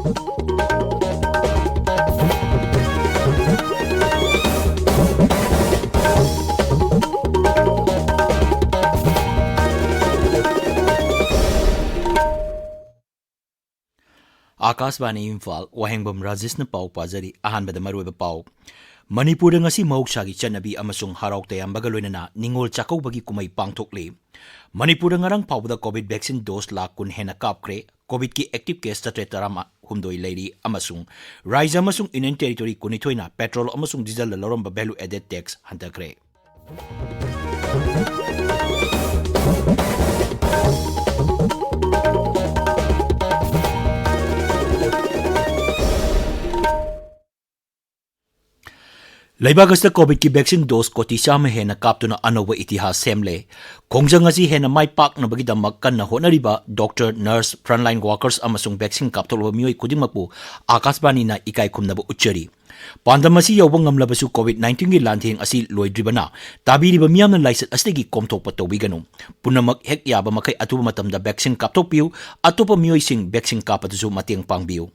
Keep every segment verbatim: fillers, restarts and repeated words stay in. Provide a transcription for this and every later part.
ꯑꯥꯀꯥꯁꯕꯥꯅꯤ ꯏꯝꯐꯥꯜ, ꯋꯥꯍꯦꯡꯕꯝ ꯔꯥꯖꯦꯁꯅ ꯄꯥꯎ ꯄꯥꯖꯔꯤ꯫ ꯑꯍꯥꯟꯕꯗ ꯃꯔꯨꯑꯣꯏꯕ ꯄꯥꯎ꯫ ꯃꯅꯤꯄꯨꯔꯗ ꯉꯁꯤ ꯃꯍꯧꯁꯥꯒꯤ ꯆꯠꯅꯕꯤ ꯑꯃꯁꯨꯡ ꯍꯔꯥꯎ ꯇꯌꯥꯝꯕꯒ ꯂꯣꯏꯅꯅ ꯅꯤꯉꯣꯜ ꯆꯥꯛꯀꯧꯕꯒꯤ ꯀꯨꯝꯍꯩ ꯄꯥꯡꯊꯣꯛꯂꯤ꯫ ꯃꯅꯤꯄꯨꯔꯗ ꯉꯔꯥꯡ ꯐꯥꯎꯕꯗ ꯀꯣꯚꯤꯗ ꯚꯦꯛꯁꯤꯟ ꯗꯣꯁ ꯂꯥꯈ ꯀꯨꯟ ꯍꯦꯟꯅ ꯀꯥꯞꯈ꯭ꯔꯦ꯫ ꯀꯣꯚꯤꯗꯀꯤ ꯑꯦꯛꯇꯤꯚ ꯀꯦꯁ ꯆꯥꯇ꯭ꯔꯦꯠ ꯇꯔꯥꯍꯨꯝꯗꯣꯏ ꯂꯩꯔꯤ ꯑꯃꯁꯨꯡ ꯔꯥꯖ꯭ꯌ ꯑꯃꯁꯨꯡ ꯌꯨꯅꯤꯌꯟ ꯇꯦꯔꯤꯇꯣꯔꯤ ꯀꯨꯟꯅꯤꯊꯣꯏꯅ ꯄꯦꯇ꯭ꯔꯣꯜ ꯑꯃꯁꯨꯡ ꯗꯤꯖꯜꯗ ꯂꯧꯔꯝꯕ ꯚꯦꯂꯨ ꯑꯦꯗꯦꯗ ꯇꯦꯛꯁ ꯍꯟꯊꯈ꯭ꯔꯦ꯫ ꯂꯩꯕꯥꯛ ꯑꯁꯤꯗ ꯀꯣꯚꯤꯗꯀꯤ ꯚꯦꯛꯁꯤꯟ ꯗꯣꯁ ꯀꯣꯇꯤ ꯆꯥꯝꯃ ꯍꯦꯟꯅ ꯀꯥꯞꯇꯨꯅ ꯑꯅꯧꯕ ꯏꯇꯤꯍꯥꯁ ꯁꯦꯝꯂꯦ꯫ ꯈꯣꯡꯖꯪ ꯑꯁꯤ ꯍꯦꯟꯅ ꯃꯥꯏ ꯄꯥꯛꯅꯕꯒꯤꯗꯃꯛ ꯀꯟꯅ ꯍꯣꯠꯅꯔꯤꯕ ꯗꯣꯛꯇꯔ, ꯅꯔꯁ, ꯐ꯭ꯔꯟꯠꯂꯥꯏꯟ ꯋꯥꯔꯀꯔꯁ ꯑꯃꯁꯨꯡ ꯚꯦꯛꯁꯤꯟ ꯀꯥꯞꯊꯣꯛꯂꯕ ꯃꯤꯑꯣꯏ ꯈꯨꯗꯤꯡꯃꯛꯄꯨ ꯑꯥꯀꯥꯁꯕꯥꯅꯤꯅ ꯏꯀꯥꯏ ꯈꯨꯝꯅꯕ ꯎꯠꯆꯔꯤ꯫ ꯄꯥꯟꯗꯝ ꯑꯁꯤ ꯌꯧꯕ ꯉꯝꯂꯕꯁꯨ ꯀꯣꯚꯤꯗ ꯅꯥꯏꯟꯇꯤꯟꯒꯤ ꯂꯥꯟꯊꯦꯡ ꯑꯁꯤ ꯂꯣꯏꯗ꯭ꯔꯤꯕꯅ ꯇꯥꯕꯤꯔꯤꯕ ꯃꯤꯌꯥꯝꯅ ꯂꯥꯏꯆꯠ ꯑꯁꯤꯗꯒꯤ ꯀꯣꯝꯊꯣꯛꯄ ꯇꯧꯕꯤꯒꯅꯨ꯫ ꯄꯨꯝꯅꯃꯛ ꯍꯦꯛ ꯌꯥꯕ ꯃꯈꯩ ꯑꯊꯨꯕ ꯃꯇꯝꯗ ꯚꯦꯛꯁꯤꯟ ꯀꯥꯞꯊꯣꯛꯄꯤꯌꯨ꯫ ꯑꯇꯣꯞꯄ ꯃꯤꯑꯣꯏꯁꯤꯡ ꯚꯦꯛꯁꯤꯟ ꯀꯥꯞꯄꯗꯁꯨ ꯃꯇꯦꯡ ꯄꯥꯡꯕꯤꯌꯨ꯫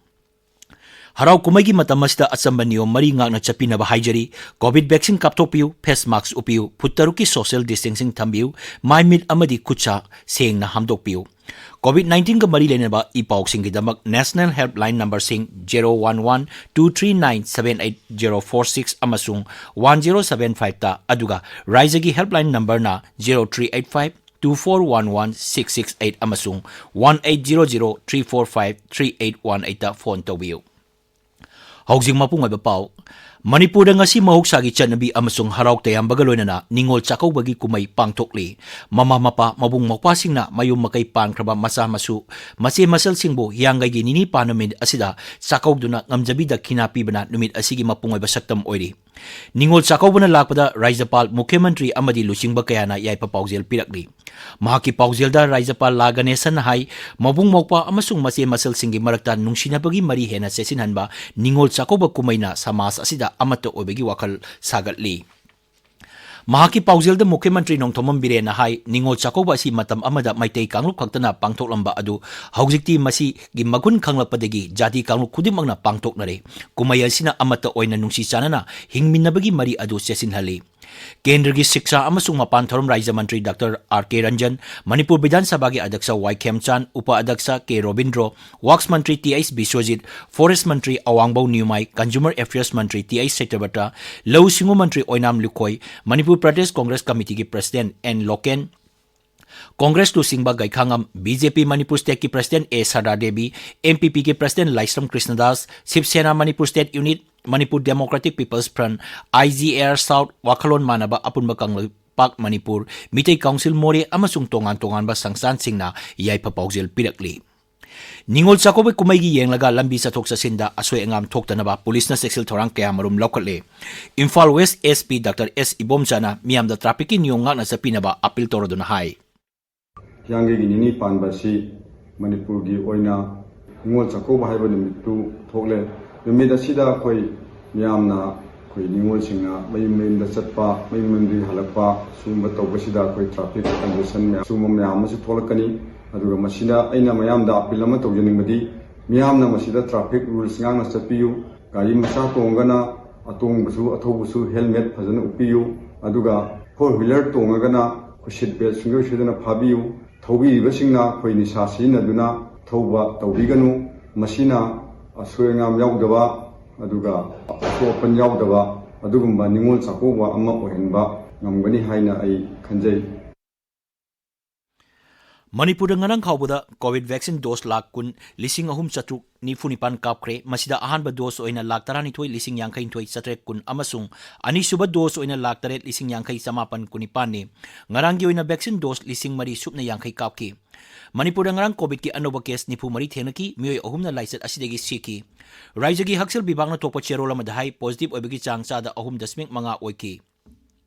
ꯍꯔꯥꯎ ꯀꯨꯝꯍꯩꯒꯤ ꯃꯇꯝ ꯑꯁꯤꯗ ꯑꯆꯝꯕ ꯅꯤꯌꯣꯝ ꯃꯔꯤ ꯉꯥꯛꯅ ꯆꯠꯄꯤꯅꯕ ꯍꯥꯏꯖꯔꯤ꯫ ꯀꯣꯚꯤꯗ ꯚꯦꯛꯁꯤꯟ ꯀꯥꯞꯊꯣꯛꯄꯤꯌꯨ, ꯐꯦꯁ ꯃꯥꯛꯁ ꯎꯞꯄꯤꯌꯨ, ꯐꯨꯠ ꯇꯔꯨꯛꯀꯤ ꯁꯣꯁꯤꯌꯦꯜ ꯗꯤꯁꯇꯦꯟꯁꯤꯡ ꯊꯝꯕꯤꯌꯨ, ꯃꯥꯏ ꯃꯤꯠ ꯑꯃꯗꯤ ꯈꯨꯠ ꯁꯥ ꯁꯦꯡꯅ ꯍꯥꯝꯗꯣꯛꯄꯤꯌꯨ꯫ ꯀꯣꯚꯤꯗ ꯅꯥꯏꯟꯇꯤꯟꯒ ꯃꯔꯤ ꯂꯩꯅꯕ ꯏ ꯄꯥꯎꯁꯤꯡꯒꯤꯗꯃꯛ ꯅꯦꯁꯅꯦꯜ ꯍꯦꯜꯞꯂꯥꯏꯟ ꯅꯝꯕꯔꯁꯤꯡ zero one one two three nine seven eight zero four six ꯑꯃꯁꯨꯡ ꯋꯥꯟ ꯖꯦꯔꯣ ꯁꯚꯦꯟ ꯐꯥꯏꯚꯇ, ꯑꯗꯨꯒ ꯔꯥꯏꯖ꯭ꯌꯒꯤ ꯍꯦꯜꯞꯂꯥꯏꯟ ꯅꯝꯕꯔꯅ zero three eight five two four one one six six eight ꯑꯃꯁꯨꯡ one eight zero zero three four five three eight one ꯑꯩꯠꯇ phone ꯇꯧꯕꯤꯌꯨ꯫ ꯍꯧꯖꯤꯛ ꯃꯄꯨꯡ ꯑꯣꯏꯕ ꯄꯥꯎ꯫ ꯃꯅꯤꯄꯨꯔꯗ ꯉꯁꯤ ꯃꯍꯧꯁꯥꯒꯤ ꯆꯠꯅꯕꯤ ꯑꯃꯁꯨꯡ ꯍꯔꯥꯎ ꯇꯌꯥꯝꯕꯒ ꯂꯣꯏꯅꯅ ꯅꯤꯉꯣꯜ ꯆꯥꯛꯀꯧꯕꯒꯤ ꯀꯨꯝꯍꯩ ꯄꯥꯡꯊꯣꯛꯂꯤ꯫ ꯃꯃꯥ ꯃꯄꯥ, ꯃꯕꯨꯡ ꯃꯧꯄ꯭ꯋꯥꯁꯤꯡꯅ ꯃꯌꯨꯝ ꯃꯀꯩ ꯄꯥꯟꯈ꯭ꯔꯕ ꯃꯆꯥ ꯃꯁꯨ, ꯃꯆꯦ ꯃꯆꯜꯁꯤꯡꯕꯨ ꯍꯤꯌꯥꯡꯒꯩꯒꯤ ꯅꯤꯅꯤ ꯄꯥꯟꯕ ꯅꯨꯃꯤꯠ ꯑꯁꯤꯗ ꯆꯥꯛꯀꯧꯗꯨꯅ ꯉꯝꯖꯕꯤ ꯗꯈꯤꯅꯥ ꯄꯤꯕꯅ ꯅꯨꯃꯤꯠ ꯑꯁꯤꯒꯤ ꯃꯄꯨꯡ ꯑꯣꯏꯕ ꯁꯛꯇꯝ ꯑꯣꯏꯔꯤ꯫ ꯅꯤꯉꯣꯜ ꯆꯥꯛꯀꯧꯕꯅ ꯂꯥꯛꯄꯗ ꯔꯥꯖ꯭ꯌꯄꯥꯜ, ꯃꯨꯈ꯭ꯌ ꯃꯟꯇ꯭ꯔꯤ ꯑꯃꯗꯤ ꯂꯨꯆꯤꯡꯕ ꯀꯌꯥꯅ ꯌꯥꯏꯐ ꯄꯥꯎꯖꯦꯜ ꯄꯤꯔꯛꯂꯤ꯫ ꯃꯍꯥꯛꯀꯤ ꯄꯥꯎꯖꯦꯜꯗ ꯔꯥꯖ꯭ꯌꯄꯥꯜ ꯂꯥ ꯒꯅꯦꯁꯟꯅ ꯍꯥꯏ, ꯃꯕꯨꯡ ꯃꯧꯄ꯭ꯋꯥ ꯑꯃꯁꯨꯡ ꯃꯆꯦ ꯃꯆꯜꯁꯤꯡꯒꯤ ꯃꯔꯛꯇ ꯅꯨꯡꯁꯤꯅꯕꯒꯤ ꯃꯔꯤ ꯍꯦꯟꯅ ꯆꯦꯠꯁꯤꯟꯍꯟꯕ ꯅꯤꯉꯣꯜ ꯆꯥꯛꯀꯧꯕ ꯀꯨꯝꯍꯩꯅ ꯁꯃꯥꯖ ꯑꯁꯤꯗ ꯑꯃꯠꯇ ꯑꯣꯏꯕꯒꯤ ꯋꯥꯈꯜ ꯁꯥꯒꯠꯂꯤ꯫ ꯃꯍꯥꯛꯀꯤ ꯄꯥꯎꯖꯦꯜꯗ ꯃꯨꯈ꯭ꯌ ꯃꯟꯇ꯭ꯔꯤ ꯅꯣꯡꯊꯣꯝꯕꯝ ꯕꯤꯔꯦꯟꯅ ꯍꯥꯏ, ꯅꯤꯉꯣꯜ ꯆꯥꯛꯀꯧꯕ ꯑꯁꯤ ꯃꯇꯝ ꯑꯃꯗ ꯃꯩꯇꯩ ꯀꯥꯡꯂꯨꯞ ꯈꯛꯇꯅ ꯄꯥꯡꯊꯣꯛꯂꯝꯕ ꯑꯗꯨ ꯍꯧꯖꯤꯛꯇꯤ ꯃꯁꯤꯒꯤ ꯃꯒꯨꯟ ꯈꯪꯂꯛꯄꯗꯒꯤ ꯖꯥꯇꯤ ꯀꯥꯡꯂꯨꯞ ꯈꯨꯗꯤꯡꯃꯛꯅ ꯄꯥꯡꯊꯣꯛꯅꯔꯦ꯫ ꯀꯨꯝꯍꯩ ꯑꯁꯤꯅ ꯑꯃꯠꯇ ꯑꯣꯏꯅ ꯅꯨꯡꯁꯤ ꯆꯥꯟꯅꯅ ꯍꯤꯡꯃꯤꯟꯅꯕꯒꯤ ꯃꯔꯤ ꯑꯗꯨ ꯆꯦꯠꯁꯤꯟꯍꯜꯂꯤ꯫ ꯀꯦꯟꯗ꯭ꯔꯒꯤ ꯁꯤꯛꯁꯥ ꯑꯃꯁꯨꯡ ꯃꯄꯥꯟ ꯊꯧꯔꯝ ꯔꯥꯖ꯭ꯌ ꯃꯟꯇ꯭ꯔꯤ ꯗꯥꯛꯇꯔ ꯑꯥꯔ ꯀꯦ ꯔꯟꯖꯟ, ꯃꯅꯤꯄꯨꯔ ꯕꯤꯙꯥꯟ ꯁꯚꯥꯒꯤ ꯑꯗ꯭ꯌꯛꯁ ꯋꯥꯏ ꯈꯦꯝꯆꯥꯟ, ꯎꯄ ꯑꯗ꯭ꯌꯛꯁ ꯀꯦ ꯔꯣꯕꯤꯟꯗ꯭ꯔꯣ, ꯋꯥꯔꯛꯁ ꯃꯟꯇ꯭ꯔꯤ ꯇꯤ ꯑꯩꯆ ꯕꯤꯁ꯭ꯋꯖꯤꯠ, ꯐꯣꯔꯦꯁ꯭ꯠ ꯃꯟꯇ꯭ꯔꯤ ꯑꯋꯥꯡꯕꯧ ꯅ꯭ꯌꯨꯃꯥꯏ, ꯀꯟꯖꯨꯃꯔ ꯑꯦꯐꯤꯌꯔꯁ ꯃꯟꯇ꯭ꯔꯤ ꯇꯤ ꯑꯩꯆ ꯁꯇ꯭ꯌꯕ꯭ꯔꯇ, ꯂꯧꯎ ꯁꯤꯡꯎ ꯃꯟꯇ꯭ꯔꯤ ꯑꯣꯏꯅꯥꯝ ꯂꯨꯈꯣꯏ, ꯃꯅꯤꯄꯨꯔ ꯄ꯭ꯔꯗꯦꯁ ꯀꯣꯡꯒ꯭ꯔꯦꯁ ꯀꯃꯤꯇꯤꯒꯤ ꯄ꯭ꯔꯁꯤꯗꯦꯟꯠ ꯑꯦꯟ ꯂꯣꯀꯦꯟ, ꯀꯣꯡꯒ꯭ꯔꯦꯁ ꯂꯨꯆꯤꯡꯕ Gaikhangam, B J P Manipur ꯁ꯭ꯇꯦꯠꯀꯤ president A Sharda Devi, N P ꯄꯤꯒꯤ president Laishram Krishnadas, Shiv Sena Manipur state unit, Manipur democratic people's front, I G A R south, ꯋꯥꯈꯜꯂꯣꯟ ꯃꯥꯟꯅꯕ ꯑꯄꯨꯟꯕ ꯀꯪꯂꯩꯄꯥꯛ ꯃꯅꯤꯄꯨꯔ, ꯃꯤꯇꯩ ꯀꯥꯎꯟꯁꯤꯜ ꯃꯣꯔꯦ ꯑꯃꯁꯨꯡ ꯇꯣꯉꯥꯟ ꯇꯣꯉꯥꯟꯕ ꯁꯪꯁꯊꯥꯟꯁꯤꯡꯅ ꯌꯥꯏꯐ ꯄꯥꯎꯖꯦꯜ ꯄꯤꯔꯛꯂꯤ꯫ ꯅꯤꯉꯣꯜ ꯆꯥꯛꯀꯧꯕ ꯀꯨꯝꯍꯩꯒꯤ ꯌꯦꯡꯂꯒ ꯂꯝꯕꯤ ꯆꯠꯊꯣꯛ ꯆꯠꯁꯤꯟꯗ ꯑꯁꯣꯏ ꯑꯉꯥꯝ ꯊꯣꯛꯇꯅꯕ ꯄꯨꯂꯤꯁꯅ ꯆꯦꯛꯁꯤꯜ ꯊꯧꯔꯥꯡ ꯀꯌꯥꯃꯔꯨꯝ ꯂꯧꯈꯠꯂꯦ꯫ Imphal west S P doctor S ꯏꯕꯣꯝꯆꯥꯅ ꯃꯤꯌꯥꯝꯗ ꯇ꯭ꯔꯥꯐꯤꯛꯀꯤ ꯅꯤꯌꯣꯝ ꯉꯥꯛꯅ ꯆꯠꯄꯤꯅꯕ ꯑꯄꯤꯜ ꯇꯧꯔꯗꯨꯅ ꯍꯥꯏ꯫ ꯍꯤꯌꯥꯡꯒꯩꯒꯤ ꯅꯤꯅꯤ ꯄꯥꯟꯕ ꯑꯁꯤ ꯃꯅꯤꯄꯨꯔꯒꯤ ꯑꯣꯏꯅ ꯅꯤꯉꯣꯜ ꯆꯥꯛꯀꯧꯕ ꯍꯥꯏꯕ ꯅꯨꯃꯤꯠꯇꯨ ꯊꯣꯛꯂꯦ꯫ ꯅꯨꯃꯤꯠ ꯑꯁꯤꯗ ꯑꯩꯈꯣꯏ ꯃꯤꯌꯥꯝꯅ, ꯑꯩꯈꯣꯏ ꯅꯤꯉꯣꯜꯁꯤꯡꯅ ꯃꯌꯨꯝ ꯃꯌꯨꯝꯗ ꯆꯠꯄ, ꯃꯌꯨꯝ ꯃꯌꯨꯝꯗꯒꯤ ꯍꯜꯂꯛꯄ, ꯁꯤꯒꯨꯝꯕ ꯇꯧꯕꯁꯤꯗ ꯑꯩꯈꯣꯏ ꯇ꯭ꯔꯥꯐꯤꯛ ꯀꯟꯖꯦꯁꯟ ꯃꯌꯥꯝ, ꯁꯤꯒꯨꯝꯕ ꯃꯌꯥꯝ ꯑꯃꯁꯨ ꯊꯣꯛꯂꯛꯀꯅꯤ꯫ ꯑꯗꯨꯒ ꯃꯁꯤꯗ ꯑꯩꯅ ꯃꯌꯥꯝꯗ ꯑꯄꯤꯜ ꯑꯃ ꯇꯧꯖꯅꯤꯡꯕꯗꯤ, ꯃꯤꯌꯥꯝꯅ ꯃꯁꯤꯗ ꯇ꯭ꯔꯥꯐꯤꯛ ꯔꯨꯜꯁ ꯉꯥꯛꯅ ꯆꯠꯄꯤꯌꯨ꯫ ꯒꯥꯔꯤ ꯃꯆꯥ ꯇꯣꯡꯉꯒꯅ ꯑꯇꯣꯡꯕꯁꯨ, ꯑꯊꯧꯕꯁꯨ ꯍꯦꯜꯃꯦꯠ ꯐꯖꯅ ꯎꯞꯄꯤꯌꯨ꯫ ꯑꯗꯨꯒ ꯐꯣꯔ ꯋꯤꯂꯔ ꯇꯣꯡꯉꯒꯅ ꯑꯩꯈꯣꯏ ꯁꯤꯠ ꯕꯦꯜꯠ ꯁꯨꯡꯁꯣꯏ ꯁꯣꯏꯗꯅ ꯐꯥꯕꯤꯌꯨ꯫ ꯊꯧꯕꯤꯔꯤꯕꯁꯤꯡꯅ ꯑꯩꯈꯣꯏ ꯅꯤꯁꯥ ꯁꯤꯖꯤꯟꯅꯗꯨꯅ ꯊꯧꯕ ꯇꯧꯕꯤꯒꯅꯨ꯫ ꯃꯁꯤꯅ ꯑꯁꯣꯏ ꯑꯉꯥꯝ ꯌꯥꯎꯗꯕ, ꯑꯗꯨꯒ ꯑꯁꯣꯛ ꯑꯄꯟ ꯌꯥꯎꯗꯕ ꯑꯗꯨꯒꯨꯝꯕ ꯅꯤꯉꯣꯜ ꯆꯥꯛꯀꯧꯕ ꯑꯃ ꯑꯣꯏꯍꯟꯕ ꯉꯝꯒꯅꯤ ꯍꯥꯏꯅ ꯑꯩ ꯈꯟꯖꯩ꯫ ꯃꯅꯤꯄꯨꯔꯗ ꯉꯔꯥꯡ ꯐꯥꯎꯕꯗ ꯀꯣꯚꯤꯗ ꯚꯦꯛꯁꯤꯟ ꯗꯣꯁ ꯂꯥꯈ ꯀꯨꯟ ꯂꯤꯁꯤꯡ ꯑꯍꯨꯝ ꯆꯥꯇ꯭ꯔꯨꯛ ꯅꯤꯐꯨ ꯅꯤꯄꯥꯟ ꯀꯥꯞꯈ꯭ꯔꯦ꯫ ꯃꯁꯤꯗ ꯑꯍꯥꯟꯕ ꯗꯣꯁ ꯑꯣꯏꯅ ꯂꯥꯈ ꯇꯔꯥꯅꯤꯊꯣꯏ ꯂꯤꯁꯤꯡ ꯌꯥꯡꯈꯩ ꯅꯤꯊꯣꯏ ꯆꯥꯇ꯭ꯔꯦꯠ ꯀꯨꯟ ꯑꯃꯁꯨꯡ ꯑꯅꯤꯁꯨꯕ ꯗꯣꯁ ꯑꯣꯏꯅ ꯂꯥꯈ ꯇꯔꯦꯠ ꯂꯤꯁꯤꯡ ꯌꯥꯡꯈꯩ ꯆꯃꯥꯄꯟ ꯀꯨꯟꯅꯤꯄꯥꯟꯅꯤ꯫ ꯉꯔꯥꯡꯒꯤ ꯑꯣꯏꯅ ꯚꯦꯛꯁꯤꯟ ꯗꯣꯁ ꯂꯤꯁꯤꯡ ꯃꯔꯤ ꯁꯨꯞꯅ ꯌꯥꯡꯈꯩ ꯀꯥꯞꯈꯤ꯫ ꯃꯅꯤꯄꯨꯔꯗ ꯉꯔꯥꯡ ꯀꯣꯚꯤꯗꯀꯤ ꯑꯅꯧꯕ ꯀꯦꯁ ꯅꯤꯐꯨ ꯃꯔꯤ ꯊꯦꯡꯅꯈꯤ, ꯃꯤꯑꯣꯏ ꯑꯍꯨꯝꯅ ꯂꯥꯏꯆꯠ ꯑꯁꯤꯗꯒꯤ ꯁꯤꯈꯤ꯫ ꯔꯥꯏꯖ꯭ꯌꯒꯤ ꯍꯛꯁꯦꯜ ꯕꯤꯚꯥꯒꯅ ꯊꯣꯛꯄ ꯆꯦꯔꯣꯜ ꯑꯃꯗ ꯍꯥꯏ, ꯄꯣꯖꯤꯇꯤꯚ ꯑꯣꯏꯕꯒꯤ ꯆꯥꯡ ꯆꯥꯗ ꯑꯍꯨꯝ ꯗꯁꯃꯤꯛ ꯃꯉꯥ ꯑꯣꯏꯈꯤ꯫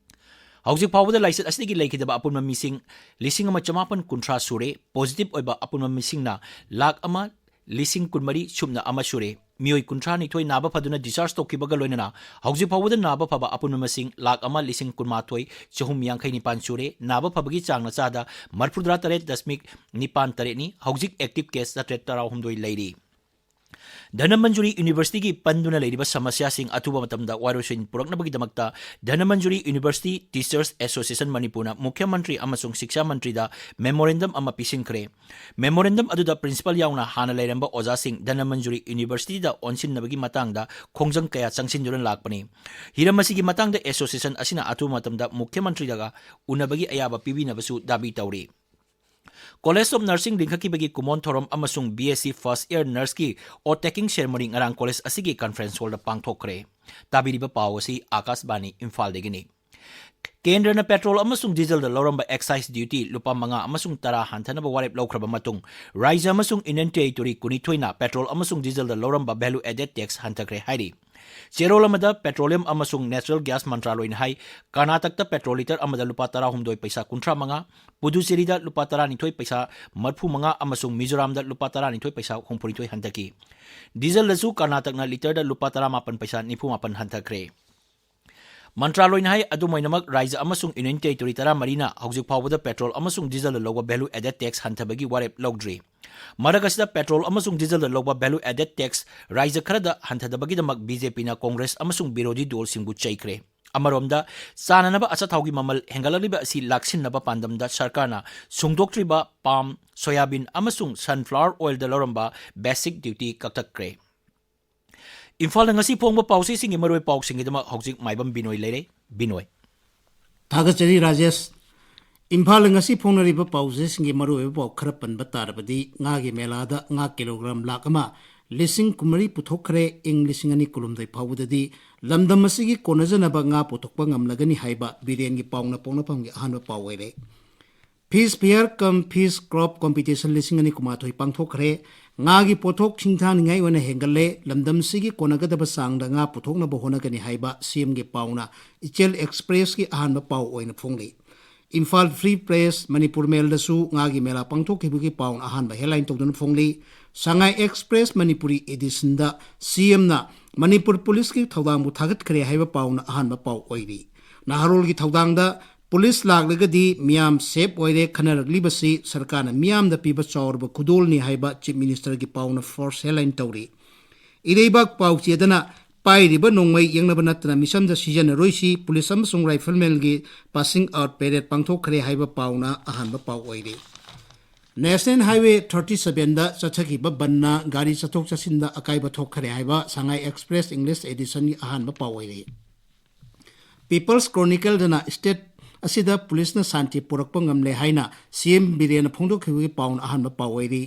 ꯍꯧꯖꯤꯛ ꯐꯥꯎꯕꯗ ꯂꯥꯏꯆꯠ ꯑꯁꯤꯗꯒꯤ ꯂꯩꯈꯤꯗꯕ ꯑꯄꯨꯟꯕ ꯃꯤꯁꯤꯡ ꯂꯤꯁꯤꯡ ꯑꯃ ꯆꯃꯥꯄꯟ ꯀꯨꯟꯊ꯭ꯔꯥ ꯁꯨꯔꯦ꯫ ꯄꯣꯖꯤꯇꯤꯚ ꯑꯣꯏꯕ ꯑꯄꯨꯟꯕ ꯃꯤꯁꯤꯡꯅ ꯂꯥꯈ ꯑꯃ ꯂꯤꯁꯤꯡ ꯀꯨꯟꯃꯔꯤ ꯁꯨꯞꯅ ꯑꯃ ꯁꯨꯔꯦ꯫ ꯃꯤꯑꯣꯏ ꯀꯨꯟꯊ꯭ꯔꯥ ꯅꯤꯊꯣꯏ ꯅꯥꯕ ꯐꯗꯨꯅ discharge ꯇꯧꯈꯤꯕꯒ ꯂꯣꯏꯅꯅ ꯍꯧꯖꯤꯛ ꯐꯥꯎꯕꯗ ꯅꯥꯕ ꯐꯕ ꯑꯄꯨꯟꯕ ꯃꯁꯤꯡ ꯂꯥꯈ ꯑꯃ ꯂꯤꯁꯤꯡ ꯀꯨꯟꯃꯥꯊꯣꯏ ꯆꯍꯨꯝ ꯌꯥꯡꯈꯩ ꯅꯤꯄꯥꯟ ꯁꯨꯔꯦ꯫ ꯅꯥꯕ ꯐꯕꯒꯤ ꯆꯥꯡꯅ ꯆꯥꯗ ꯃꯔꯤꯐꯨꯇꯔꯥ ꯇꯔꯦꯠ ꯗꯁꯃꯤꯛ ꯅꯤꯄꯥꯟ ꯇꯔꯦꯠꯅꯤ꯫ ꯍꯧꯖꯤꯛ active case ꯆꯥꯇ꯭ꯔꯦꯠ ꯇꯔꯥꯍꯨꯝꯗꯣꯏ ꯂꯩꯔꯤ꯫ ꯙꯅꯃꯟꯖꯨꯔꯤ ꯌꯨꯅꯤꯚꯔꯁꯤꯇꯤꯒꯤ ꯄꯟꯗꯨꯅ ꯂꯩꯔꯤꯕ ꯁꯃꯁ꯭ꯌꯥꯁꯤꯡ ꯑꯊꯨꯕ ꯃꯇꯝꯗ ꯋꯥꯔꯣꯏꯁꯤꯟ ꯄꯨꯔꯛꯅꯕꯒꯤꯗꯃꯛꯇ ꯙꯅꯃꯟꯖꯨꯔꯤ ꯌꯨꯅꯤꯚꯔꯁꯤꯇꯤ ꯇꯤꯆꯔꯁ ꯑꯦꯁꯣꯁꯤꯌꯦꯁꯟ ꯃꯅꯤꯄꯨꯔꯅ ꯃꯨꯈ꯭ꯌ ꯃꯟꯇ꯭ꯔꯤ ꯑꯃꯁꯨꯡ ꯁꯤꯛꯁꯥ ꯃꯟꯇ꯭ꯔꯤꯗ memorandum ꯑꯃ ꯄꯤꯁꯤꯟꯈ꯭ꯔꯦ꯫ Memorandum ꯑꯗꯨꯗ principal ꯌꯥꯎꯅ ꯍꯥꯟꯅ ꯂꯩꯔꯝꯕ ꯑꯣꯖꯥꯁꯤꯡ ꯙꯅꯃꯟꯖꯨꯔꯤ ꯌꯨꯅꯤꯚꯔꯁꯤꯇꯤꯗ ꯑꯣꯟꯁꯤꯟꯅꯕꯒꯤ ꯃꯇꯥꯡꯗ ꯈꯣꯡꯖꯪ ꯀꯌꯥ ꯆꯪꯁꯤꯟꯗꯨꯅ ꯂꯥꯛꯄꯅꯤ꯫ ꯍꯤꯔꯝ ꯑꯁꯤꯒꯤ ꯃꯇꯥꯡꯗ ꯑꯦꯁꯣꯁꯤꯌꯦꯁꯟ ꯑꯁꯤꯅ ꯑꯊꯨꯕ ꯃꯇꯝꯗ ꯃꯨꯈ꯭ꯌ ꯃꯟꯇ꯭ꯔꯤꯗꯒ ꯎꯅꯕꯒꯤ ꯑꯌꯥꯕ ꯄꯤꯕꯤꯅꯕꯁꯨ ꯗꯥꯕꯤ ꯇꯧꯔꯤ꯫ College of Nursing ꯂꯤꯡꯈꯠꯈꯤꯕꯒꯤ ꯀꯨꯃꯣꯟ ꯊꯧꯔꯝ ꯑꯃꯁꯨꯡ B S C first year nurseꯀꯤ oath taking ceremony ꯉꯔꯥꯡ college ꯑꯁꯤꯒꯤ conference hallꯗ ꯄꯥꯡꯊꯣꯛꯈ꯭ꯔꯦ꯫ ꯇꯥꯕꯤꯔꯤꯕ ꯄꯥꯎ ꯑꯁꯤ ꯑꯥꯀꯥꯁꯕꯥꯅꯤ ꯏꯝꯐꯥꯜꯗꯒꯤꯅꯤ꯫ ꯀꯦꯟꯗ꯭ꯔꯅ petrol ꯑꯃꯁꯨꯡ dieselꯗ ꯂꯧꯔꯝꯕ excise duty ꯂꯨꯄꯥ ꯃꯉꯥ ꯑꯃꯁꯨꯡ ꯇꯔꯥ ꯍꯟꯊꯅꯕ ꯋꯥꯔꯦꯞ ꯂꯧꯈ꯭ꯔꯕ ꯃꯇꯨꯡ, ꯔꯥꯖ꯭ꯌ ꯑꯃꯁꯨꯡ Union Territory ꯀꯨꯟꯅꯤꯊꯣꯏꯅ petrol ꯑꯃꯁꯨꯡ dieselꯗ ꯂꯧꯔꯝꯕ value added tax ꯍꯟꯊꯈ꯭ꯔꯦ ꯍꯥꯏꯔꯤ꯫ ꯆꯦꯔꯣꯜ ꯑꯃꯗ petroleum ꯑꯃꯁꯨꯡ natural gas ꯃꯟꯇ꯭ꯔꯥꯂꯣꯏꯅ ꯍꯥꯏ, ꯀꯔꯅꯥꯇꯛꯇ petrol litre ꯑꯃꯗ ꯂꯨꯄꯥ ꯇꯔꯥꯍꯨꯝꯗꯣꯏ ꯄꯩꯁꯥ ꯀꯨꯟꯊ꯭ꯔꯥ ꯃꯉꯥ, ꯄꯨꯗꯨꯆꯦꯔꯤꯗ ꯂꯨꯄꯥ ꯇꯔꯥꯅꯤꯊꯣꯏ ꯄꯩꯁꯥ ꯃꯔꯤꯐꯨ ꯃꯉꯥ ꯑꯃꯁꯨꯡ ꯃꯤꯖꯣꯔꯥꯝꯗ ꯂꯨꯄꯥ ꯇꯔꯥꯅꯤꯊꯣꯏ ꯄꯩꯁꯥ ꯍꯨꯝꯐꯨꯅꯤꯊꯣꯏ ꯍꯟꯊꯈꯤ꯫ Dieselꯗꯁꯨ ꯀꯔꯅꯥꯇꯛꯅ litreꯗ ꯂꯨꯄꯥ ꯇꯔꯥꯃꯥꯄꯟ ꯄꯩꯁꯥ ꯅꯤꯐꯨ ꯃꯥꯄꯟ ꯍꯟꯊꯈ꯭ꯔꯦ꯫ ꯃꯟꯇ꯭ꯔꯥꯂꯣꯏꯅ ꯍꯥꯏ, ꯑꯗꯨꯝ ꯑꯣꯏꯅꯃꯛ ꯔꯥꯖ꯭ꯌ ꯑꯃꯁꯨꯡ Union Territory ꯇꯔꯥꯃꯔꯤꯅ ꯍꯧꯖꯤꯛ ꯐꯥꯎꯕꯗ petrol ꯑꯃꯁꯨꯡ dieselꯗ ꯂꯧꯕ value added tax ꯍꯟꯊꯕꯒꯤ ꯋꯥꯔꯦꯞ ꯂꯧꯗ꯭ꯔꯤ꯫ ꯃꯔꯛ ꯑꯁꯤꯗ petrol ꯑꯃꯁꯨꯡ dieselꯗ ꯂꯧꯕ value added tax ꯔꯥꯖ꯭ꯌ ꯈꯔꯗ ꯍꯟꯊꯗꯕꯒꯤꯗꯃꯛ BJPꯅ Congress ꯑꯃꯁꯨꯡ ꯕꯤꯔꯣꯙꯤ ꯗꯣꯜꯁꯤꯡꯕꯨ ꯆꯩꯈ꯭ꯔꯦ꯫ ꯑꯃꯔꯣꯝꯗ, ꯆꯥꯅꯅꯕ ꯑꯆꯥꯊꯥꯎꯒꯤ ꯃꯃꯜ ꯍꯦꯟꯒꯠꯂꯛꯂꯤꯕ ꯑꯁꯤ ꯂꯥꯛꯁꯤꯟꯅꯕ ꯄꯥꯟꯗꯝꯗ ꯁꯔꯀꯥꯔꯅ ꯁꯨꯡꯗꯣꯛꯇ꯭ꯔꯤꯕ palm, soyabean ꯑꯃꯁꯨꯡ sunflower oilꯗ ꯂꯧꯔꯝꯕ basic duty ꯀꯛꯊꯠꯈ꯭ꯔꯦ꯫ ꯏꯝꯐꯥꯜꯗ ꯉꯁꯤ ꯐꯣꯡꯕ ꯄꯥꯎꯆꯦꯁꯤꯡꯒꯤ ꯃꯔꯨꯑꯣꯏꯕ ꯄꯥꯎꯁꯤꯡꯒꯤꯗꯃꯛ ꯍꯧꯖꯤꯛ ꯃꯥꯏꯕꯝ ꯕꯤꯅꯣꯏ ꯂꯩꯔꯦ꯫ ꯕꯤꯅꯣꯏ꯫ ꯊꯥꯒꯠꯆꯔꯤ ꯔꯥꯖꯦꯁ꯫ ꯏꯝꯐꯥꯜꯗ ꯉꯁꯤ ꯐꯣꯡꯅꯔꯤꯕ ꯄꯥꯎꯆꯦꯁꯤꯡꯒꯤ ꯃꯔꯨꯑꯣꯏꯕ ꯄꯥꯎ ꯈꯔ ꯄꯟꯕ ꯇꯥꯔꯕꯗꯤ, ꯉꯥꯒꯤ ꯃꯦꯂꯥꯗ ꯉꯥ kilogram ꯂꯥꯈ ꯑꯃ ꯂꯤꯁꯤꯡ ꯀꯨꯟꯃꯔꯤ ꯄꯨꯊꯣꯛꯈ꯭ꯔꯦ꯫ ꯏꯪ ꯂꯤꯁꯤꯡ ꯑꯅꯤ ꯀꯨꯟꯍꯨꯝꯗꯣꯏ ꯐꯥꯎꯕꯗꯗꯤ ꯂꯝꯗꯝ ꯑꯁꯤꯒꯤ ꯀꯣꯟꯅꯖꯅꯕ ꯉꯥ ꯄꯨꯊꯣꯛꯄ ꯉꯝꯂꯒꯅꯤ ꯍꯥꯏꯕ ꯕꯤꯔꯦꯟꯒꯤ ꯄꯥꯎꯅ ꯄꯣꯛꯅꯐꯝꯒꯤ ꯑꯍꯥꯟꯕ ꯄꯥꯎ ꯑꯣꯏꯔꯦ꯫ Fish Fair cum Fish Crop Competition ꯂꯤꯁꯤꯡ ꯑꯅꯤ ꯀꯨꯟꯃꯥꯊꯣꯏ ꯄꯥꯡꯊꯣꯛꯈ꯭ꯔꯦ꯫ ꯉꯥꯒꯤ ꯄꯣꯠꯊꯣꯛ ꯁꯤꯡꯊꯥꯅꯤꯡꯉꯥꯏ ꯑꯣꯏꯅ ꯍꯦꯟꯒꯠꯂꯦ꯫ ꯂꯝꯗꯝꯁꯤꯒꯤ ꯀꯣꯟꯅꯒꯗꯕ ꯆꯥꯡꯗ ꯉꯥ ꯄꯨꯊꯣꯛꯅꯕ ꯍꯣꯠꯅꯒꯅꯤ ꯍꯥꯏꯕ CMꯒꯤ ꯄꯥꯎꯅ ꯏꯆꯦꯜ Expressꯀꯤ ꯑꯍꯥꯟꯕ ꯄꯥꯎ ꯑꯣꯏꯅ ꯐꯣꯡꯂꯤ꯫ ꯏꯝꯐꯥꯜ Free Press, ꯃꯅꯤꯄꯨꯔ ꯃꯦꯜꯗꯁꯨ ꯉꯥꯒꯤ ꯃꯦꯂꯥ ꯄꯥꯡꯊꯣꯛꯈꯤꯕꯒꯤ ꯄꯥꯎꯅ ꯑꯍꯥꯟꯕ headline ꯇꯧꯗꯨꯅ ꯐꯣꯡꯂꯤ꯫ ꯁꯉꯥꯏ ꯑꯦꯛꯁꯄ꯭ꯔꯦꯁ ꯃꯅꯤꯄꯨꯔꯤ ꯑꯦꯗꯤꯁꯟꯗ ꯁꯤ ꯑꯦꯝꯅ ꯃꯅꯤꯄꯨꯔ ꯄꯨꯂꯤꯁꯀꯤ ꯊꯧꯗꯥꯡꯕꯨ ꯊꯥꯒꯠꯈ꯭ꯔꯦ ꯍꯥꯏꯕ ꯄꯥꯎꯅ ꯑꯍꯥꯟꯕ ꯄꯥꯎ ꯑꯣꯏꯔꯤ꯫ ꯅꯍꯥꯔꯣꯜꯒꯤ ꯊꯧꯗꯥꯡꯗ ꯄꯨꯂꯤꯁ ꯂꯥꯛꯂꯒꯗꯤ ꯃꯤꯌꯥꯝ ꯁꯦꯐ ꯑꯣꯏꯔꯦ ꯈꯟꯅꯔꯛꯂꯤꯕꯁꯤ ꯁꯔꯀꯥꯔꯅ ꯃꯤꯌꯥꯝꯗ ꯄꯤꯕ ꯆꯥꯎꯔꯕ ꯈꯨꯗꯣꯜꯅꯤ ꯍꯥꯏꯕ ꯆꯤꯐ ꯃꯤꯅꯤꯁꯇꯔꯒꯤ ꯄꯥꯎꯅ ꯐꯥꯔꯁ ꯍꯦꯗꯂꯥꯏꯟ ꯇꯧꯔꯤ꯫ ꯏꯔꯩꯕꯥꯛ ꯄꯥꯎꯆꯦꯗꯅ ꯄꯥꯏꯔꯤꯕ ꯅꯣꯡꯃꯩ ꯌꯦꯡꯅꯕ ꯅꯠꯇꯅ ꯃꯤꯁꯟꯗ ꯁꯤꯖꯤꯟꯅꯔꯣꯏꯁꯤ, ꯄꯨꯂꯤꯁ ꯑꯃꯁꯨꯡ ꯔꯥꯏꯐꯜꯃꯦꯟꯒꯤ ꯄꯥꯁꯤꯡ ꯑꯥꯎꯠ ꯄꯦꯔꯦꯗ ꯄꯥꯡꯊꯣꯛꯈ꯭ꯔꯦ ꯍꯥꯏꯕ ꯄꯥꯎꯅ ꯑꯍꯥꯟꯕ ꯄꯥꯎ ꯑꯣꯏꯔꯤ꯫ ꯅꯦꯁꯅꯦꯜ ꯍꯥꯏꯋꯦ ꯊꯥꯔꯇꯤ ꯁꯚꯦꯟꯗ ꯆꯠꯊꯈꯤꯕ ꯕꯟꯅ ꯒꯥꯔꯤ ꯆꯠꯊꯣꯛ ꯆꯠꯁꯤꯟꯗ ꯑꯀꯥꯏꯕ ꯊꯣꯛꯈꯔꯦ ꯍꯥꯏꯕ ꯁꯉꯥꯏ ꯑꯦꯛꯁꯄ꯭ꯔꯦꯁ ꯏꯪꯂꯤꯁ ꯑꯦꯗꯤꯁꯟꯒꯤ ꯑꯍꯥꯟꯕ ꯄꯥꯎ ꯑꯣꯏꯔꯤ꯫ ꯄꯤꯄꯜꯁ ꯀ꯭ꯔꯣꯅꯤꯀꯜꯗꯅ ꯁ꯭ꯇꯦꯠ ꯑꯁꯤꯗ ꯄꯨꯂꯤꯁꯅ ꯁꯥꯟꯇꯤ ꯄꯨꯔꯛꯄ ꯉꯝꯂꯦ ꯍꯥꯏꯅ ꯁꯤ ꯑꯦꯝ ꯕꯤꯔꯦꯟꯅ ꯐꯣꯡꯗꯣꯛꯈꯤꯕꯒꯤ ꯄꯥꯎꯅ ꯑꯍꯥꯟꯕ ꯄꯥꯎ ꯑꯣꯏꯔꯤ꯫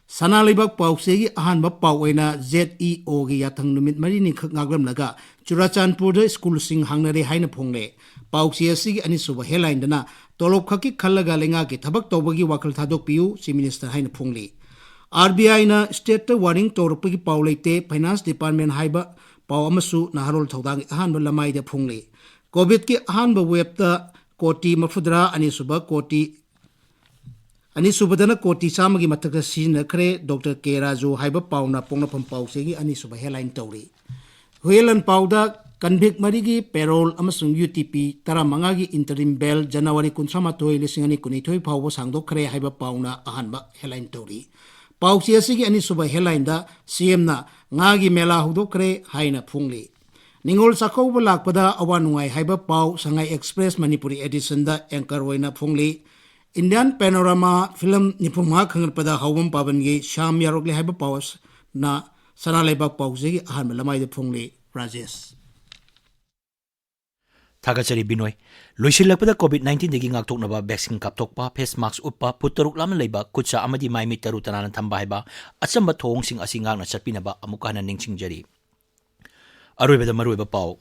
ꯁꯅꯥ ꯂꯩꯕꯥꯛ ꯄꯥꯎꯆꯦꯒꯤ ꯑꯍꯥꯟꯕ ꯄꯥꯎ ꯑꯣꯏꯅ ꯖꯦꯠ ꯏ ꯑꯣꯒꯤ ꯌꯥꯊꯪ ꯅꯨꯃꯤꯠ ꯃꯔꯤꯅꯤꯈꯛ ꯉꯥꯛꯂꯝꯂꯒ ꯆꯨꯔꯥꯆꯥꯟꯄꯨꯔꯗ ꯁ꯭ꯀꯨꯜꯁꯤꯡ ꯍꯥꯡꯅꯔꯦ ꯍꯥꯏꯅ ꯐꯣꯡꯂꯦ꯫ ꯄꯥꯎꯆꯦ ꯑꯁꯤꯒꯤ ꯑꯅꯤꯁꯨꯕ ꯍꯦꯗꯂꯥꯏꯟꯗꯅ ꯇꯣꯂꯣꯞ ꯈꯛꯀꯤ ꯈꯜꯂꯒ ꯂꯩꯉꯥꯛꯀꯤ ꯊꯕꯛ ꯇꯧꯕꯒꯤ ꯋꯥꯈꯜ ꯊꯥꯗꯣꯛꯄꯤꯌꯨ, ꯆꯤꯐ ꯃꯤꯅꯤꯁꯇꯔ ꯍꯥꯏꯅ ꯐꯣꯡꯂꯤ꯫ ꯑꯥꯔ ꯕꯤ ꯑꯥꯏꯅ ꯁ꯭ꯇꯦꯠꯇ ꯋꯥꯔꯅꯤꯡ ꯇꯧꯔꯛꯄꯒꯤ ꯄꯥꯎ ꯂꯩꯇꯦ, ꯐꯥꯏꯅꯥꯟꯁ ꯗꯤꯄꯥꯔꯠꯃꯦꯟ ꯍꯥꯏꯕ ꯄꯥꯎ ꯑꯃꯁꯨ ꯅꯍꯥꯔꯣꯜ ꯊꯧꯗꯥꯡꯒꯤ ꯑꯍꯥꯟꯕ ꯂꯃꯥꯏꯗ ꯐꯣꯡꯂꯤ꯫ ꯀꯣꯚꯤꯗꯀꯤ ꯑꯍꯥꯟꯕ ꯋꯦꯕꯇ ꯀꯣꯇꯤ ꯃꯔꯤꯐꯨꯇꯔꯥ, ꯑꯅꯤꯁꯨꯕ ꯀꯣꯇꯤ, ꯑꯅꯤꯁꯨꯕꯗꯅ ꯀꯣꯇꯤ ꯆꯥꯝꯃꯒꯤ ꯃꯊꯛꯇ ꯁꯤꯖꯤꯟꯅꯈ꯭ꯔꯦ, ꯗꯣꯛꯇꯔ ꯀꯦ ꯔꯥꯖꯨ ꯍꯥꯏꯕ ꯄꯥꯎꯅ ꯄꯣꯛꯅꯐꯝ ꯄꯥꯎꯆꯦꯒꯤ ꯑꯅꯤꯁꯨꯕ ꯍꯦꯗꯂꯥꯏꯟ ꯇꯧꯔꯤ꯫ ꯍꯨꯌꯦꯟ ꯂꯥꯟꯄꯥꯎꯗ ꯀꯟꯚꯤꯛ ꯃꯔꯤꯒꯤ ꯄꯦꯔꯣꯜ ꯑꯃꯁꯨꯡ ꯌꯨ ꯇꯤ ꯄꯤ ꯇꯔꯥꯃꯉꯥꯒꯤ ꯏꯟꯇꯔꯤꯝ ꯕꯦꯜ ꯖꯅꯋꯥꯔꯤ ꯀꯨꯟꯊ꯭ꯔꯥ ꯃꯥꯊꯣꯏ, ꯂꯤꯁꯤꯡ ꯑꯅꯤ ꯀꯨꯟꯅꯤꯊꯣꯏ ꯐꯥꯎꯕ ꯁꯥꯡꯗꯣꯛꯈ꯭ꯔꯦ ꯍꯥꯏꯕ ꯄꯥꯎꯅ ꯑꯍꯥꯟꯕ ꯍꯦꯗꯂꯥꯏꯟ ꯇꯧꯔꯤ꯫ ꯄꯥꯎꯆꯦ ꯑꯁꯤꯒꯤ ꯑꯅꯤꯁꯨꯕ ꯍꯦꯗꯂꯥꯏꯟꯗ ꯁꯤ ꯑꯦꯝꯅ ꯉꯥꯒꯤ ꯃꯦꯂꯥ ꯍꯧꯗꯣꯛꯈ꯭ꯔꯦ ꯍꯥꯏꯅ ꯐꯣꯡꯂꯤ꯫ ꯅꯤꯉꯣꯜ ꯆꯥꯛꯀꯧꯕ ꯂꯥꯛꯄꯗ ꯑꯋꯥ ꯅꯨꯡꯉꯥꯏ ꯍꯥꯏꯕ ꯄꯥꯎ ꯁꯉꯥꯏ ꯑꯦꯛꯁꯄ꯭ꯔꯦꯁ ꯃꯅꯤꯄꯨꯔꯤ ꯑꯦꯗꯤꯁꯟꯗ ꯑꯦꯡꯀꯔ ꯑꯣꯏꯅ ꯐꯣꯡꯂꯤ꯫ ꯏꯟꯗꯤꯌꯥꯟ ꯄꯦꯅꯣꯔꯥꯃꯥ ꯐꯤꯂꯝ ꯅꯤꯐꯨ ꯃꯉꯥ ꯈꯪꯒꯠꯄꯗ ꯍꯥꯎꯕꯝ ꯄꯥꯕꯟꯒꯤ ꯁ꯭ꯌꯥꯝ ꯌꯥꯎꯔꯛꯂꯦ ꯍꯥꯏꯕ ꯄꯥꯎꯅ ꯁꯅꯥ ꯂꯩꯕꯥꯛ ꯄꯥꯎꯆꯦꯒꯤ ꯑꯍꯥꯟꯕ ꯂꯃꯥꯏꯗ ꯐꯣꯡꯂꯤ꯫ ꯔꯥꯖꯦꯁ꯫ ꯊꯥꯒꯠꯆꯔꯤ ꯕꯤꯅꯣꯏ꯫ ꯂꯣꯏꯁꯤꯜꯂꯛꯄꯗ ꯀꯣꯚꯤꯗ ꯅꯥꯏꯟꯇꯤꯟꯗꯒꯤ ꯉꯥꯛꯊꯣꯛꯅꯕ ꯚꯦꯛꯁꯤꯟ ꯀꯥꯞꯊꯣꯛꯄ, ꯐꯦꯁ ꯃꯥꯛꯁ ꯎꯞꯄ, ꯐꯨꯠ ꯇꯔꯨꯛ ꯂꯥꯞꯅ ꯂꯩꯕ, ꯈꯨꯠ ꯁꯥ ꯑꯃꯗꯤ ꯃꯥꯏ ꯃꯤꯠ ꯇꯔꯨ ꯇꯅꯥꯟꯅ ꯊꯝꯕ ꯍꯥꯏꯕ ꯑꯆꯝꯕ ꯊꯧꯑꯣꯡꯁꯤꯡ ꯑꯁꯤ ꯉꯥꯛꯅ ꯆꯠꯄꯤꯅꯕ ꯑꯃꯨꯛ ꯍꯟꯅ ꯅꯤꯡꯁꯤꯡꯖꯔꯤ꯫ ꯑꯔꯣꯏꯕꯗ ꯃꯔꯨꯑꯣꯏꯕ ꯄꯥꯎ꯫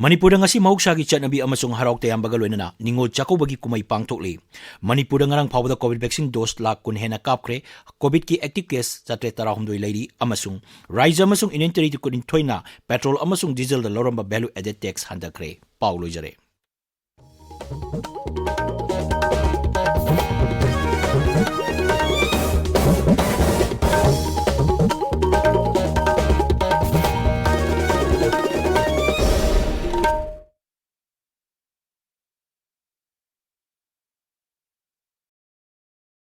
ꯃꯅꯤꯄꯨꯔꯗ ꯉꯁꯤ ꯃꯍꯧꯁꯥꯒꯤ ꯆꯠꯅꯕꯤ ꯑꯃꯁꯨꯡ ꯍꯔꯥꯎ ꯇꯌꯥꯝꯕꯒ ꯂꯣꯏꯅꯅ ꯅꯤꯉꯣꯜ ꯆꯥꯛꯀꯧꯕꯒꯤ ꯀꯨꯝꯍꯩ ꯄꯥꯡꯊꯣꯛꯂꯤ꯫ ꯃꯅꯤꯄꯨꯔꯗ ꯉꯔꯥꯡ ꯐꯥꯎꯕꯗ ꯀꯣꯚꯤꯗ ꯚꯦꯛꯁꯤꯟ ꯗꯣꯁ ꯂꯥꯈ ꯀꯨꯟ ꯍꯦꯟꯅ ꯀꯥꯞꯈ꯭ꯔꯦ꯫ ꯀꯣꯚꯤꯗꯀꯤ ꯑꯦꯛꯇꯤꯚ ꯀꯦꯁ ꯆꯥꯇ꯭ꯔꯦꯠ ꯇꯔꯥꯍꯨꯝꯗꯣꯏ ꯂꯩꯔꯤ ꯑꯃꯁꯨꯡ ꯔꯥꯖ꯭ꯌ ꯑꯃꯁꯨꯡ ꯌꯨꯅꯤꯌꯟ ꯇꯦꯔꯤꯇꯣꯔꯤ ꯀꯨꯟꯅꯤꯊꯣꯏꯅ ꯄꯦꯇ꯭ꯔꯣꯜ ꯑꯃꯁꯨꯡ ꯗꯤꯖꯜꯗ ꯂꯧꯔꯝꯕ ꯚꯦꯂꯨ ꯑꯦꯗꯦꯗ ꯇꯦꯛꯁ ꯍꯟꯊꯈ꯭ꯔꯦ꯫ ꯄꯥꯎ ꯂꯣꯏꯖꯔꯦ꯫